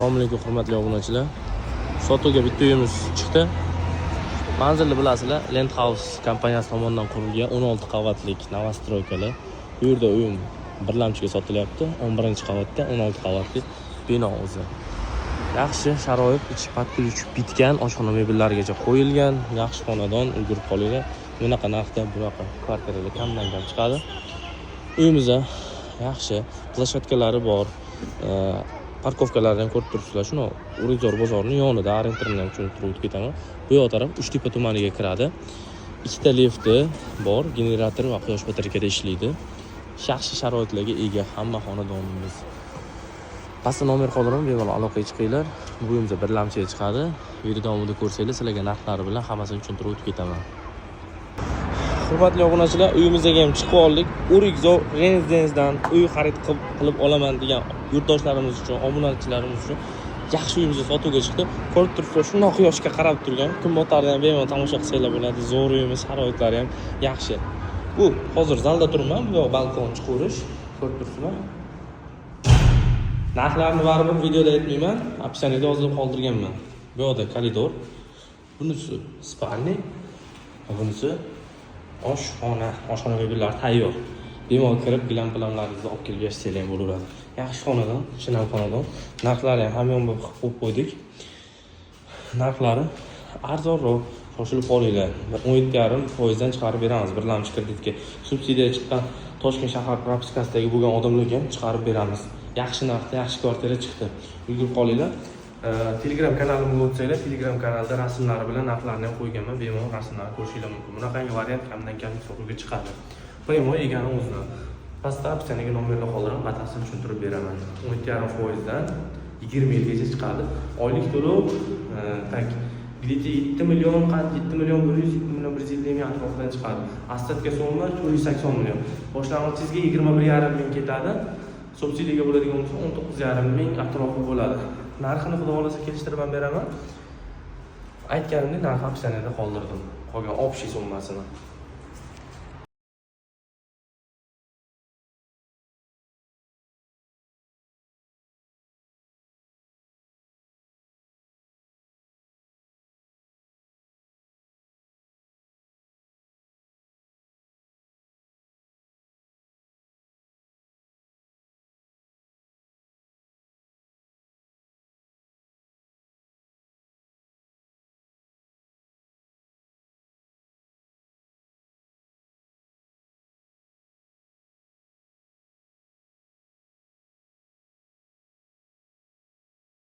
Assalomu alaykum, hurmatli obunachilar. Sotuvga bitta uyimiz chiqdi. Manzilni bilasizlar, Land House kompaniyasi tomonidan qurilgan 16 qavatlik новостройка lar. Bu yerda uyim birlamchiga sotilyapti. 11 qavatda 16 qavatli bino o'zi. Yaxshi sharoit, ichi под ключ bitgan, oshxona mebellarigacha qo'yilgan, yaxshi xonadon, ulgurib qolinglar. Bunaqa narxda bunaqa kvartiralar kamdan kam chiqadi. Uyimizda yaxshi площадка lari bor. Парковка larni ham ko'rib turibsizlar. Shuni O'rikzor bozorini yonida ориентир ini ham tushuntirib o'tib ketaman. Bu yoq taraf Uchtepa tumaniga kiradi. Ikkita lifti bor, generator va quyosh batareykada ishlaydi. Yaxshi sharoitlarga ega hamma xonadonimiz. Pastda nomer qoldiraman, bemalol aloqaga chiqinglar. Bu uyimiz birlamchiga chiqadi. Video davomida ko'rsanglar, sizlarga narxlari bilan hammasini tushuntirib o'tib ketaman. Hurmatli obunachilar, uyimizga ham chiqib oldik. O'rikzor Residence uy xarid qilib olaman degan yurtdoshlarimiz uchun, obunachilarimiz uchun yaxshi uyimiz sotuvga chiqdi. Ko'rib turibsizlar, shundoq quyoshga qarab turgan. Kun botarda ham bemalol tomosha qilsanglar bo'ladi. Zo'r uyimiz, sharoitlari ham yaxshi. Bu hozir zalda turibman, bu yoq balkon chiqaverish. Ko'rib turibsizlar. Narxlarni baribir videoda aytmayman, описание da yozib qoldirganman. Bu yoqda koridor. Bunisi спальный, bunisi oshxona, oshxona mebellari tayyor. Bemalol kirib, gilam pilamlaringizni olib kelib yashasanglar ham bo'laveradi. Yaxshi xonadon, shinam xonadon. Narxlari ham hamyonbop qilib qo'yib qo'ydik. Narxlari arzonroq, shoshilib qolinglar. 17,5 foizdan chiqarib beramiz birlamchi kreditga. Subsidiya chiqqan Toshkent shahar прописка sidagi bo'lgan odamlarga ham chiqarib beramiz. Yaxshi narxda yaxshi kvartira chiqdi. Ulgurib qolinglar. Telegram kanalimga o'tsanglar, Telegram kanalda rasmlari bilan narxlarni ham qo'yganman. Bemalol rasmlarni ko'rishinglar mumkin. Bunaqangi variant kamdan kam sotuvga chiqadi. Прямо egani o'zidan. Pastda описание ga nomerlar qoldiraman, batafsil tushuntirib beraman. 17,5 foizdan 20 yilgacha chiqadi. Oylik to'lov так где-то 7 million, 7 million 100, 7 million 150 ming atrofidan chiqadi. Остатка summa 480 million. Boshlang'ichingizga 21,5 ming ketadi. Subsidiyaga bo'ladigan bo'lsa, 19,5 ming atrofi bo'ladi. Narxini, xudo xohlasa, kelishtirib ham beraman. Aytganimdek, narxi описание da qoldirdim. Qolgan общий summasini.